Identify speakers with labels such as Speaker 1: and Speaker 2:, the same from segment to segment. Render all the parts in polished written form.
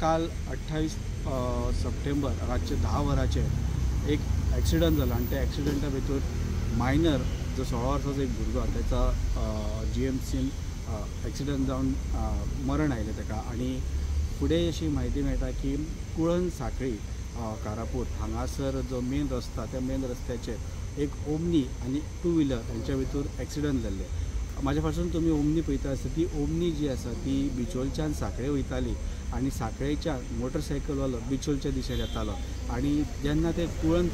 Speaker 1: काल 28 सप्टेंबर रातचे 10 वरांचेर एक एक्सिडंट जाला आनी त्या एक्सिडंटा भितर मायनर जो 16 वर्साचो एक भुरगो ताचा जीएमसीन एक्सिडंट जावन मरण आयलें ताका. आनी फुडें अशी म्हायती मेळटा की कुळण साखळी कारापूर हांगासर जो मेन रस्ता त्या मेन रस्त्याचेर एक ओमनी आनी टू व्हिलर हांच्या भितर एक्सिडंट जाल्ले. म्हाज्या पासून तुमी ओमनी पळयता आसता ती ओमनी जी आसा ती बिचोलच्यान साखळे वयताली आनी साखळेच्यान मोटरसायकलवालो बिचोलच्या दिशेन येतालो आनी जेन्ना ते कुळण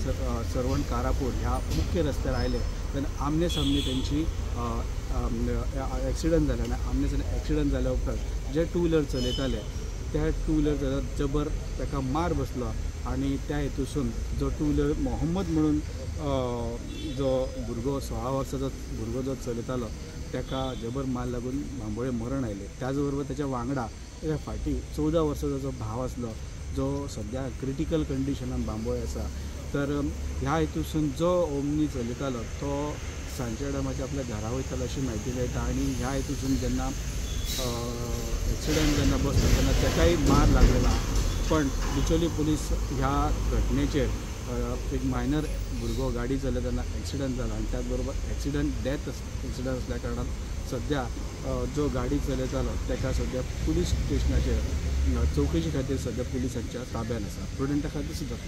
Speaker 1: सर्वण कारापूर ह्या मुख्य रस्त्यार आयले तेन्ना आमने सामने तेंची एक्सिडंट जाले आनी आमने सामने एक्सिडंट जाल्या उपरांत जे टू व्हिलर चलयताले त्या टू व्हिलर जबर ताका मार बसलो आनी त्या हेतूसून जो टू व्हिलर मोहम्मद म्हणून जो भुरगो 16 वर्साचो भुरगो जो चलयतालो ताका जबर मार लागून बांबोळे मरण आयलें. त्याच बरोबर ताच्या वांगडा ताच्या फाटीं 14 वर्साचो जो भाव आसलो जो सद्या क्रिटिकल कंडिशनान बांबोळे आसा. तर ह्या हेतूसून जो ओमनी चलयतालो तो सांजच्या टायमाचेर आपल्या घरा वयतालो अशी म्हायती मेळटा आनी ह्या हेतूसून जेन्ना एक्सिडंट जेन्ना बसलो तेन्ना ताकाय मार लागलेलो. पण बिचोली पुलीस ह्या घटनेचेर एक मायनर भुरगो गाडी चलयतना एक्सिडंट जाला आनी त्याच बरोबर एक्सिडंट डेथ एक्सिडंट आसल्या कारणान सद्या जो गाडी चलयतालो ताका सद्या पुलीस स्टेशनाचेर चवकशी खातीर सद्या पुलिसांच्या ताब्यान आसा. प्रुडंटा खातीर सुद्दां.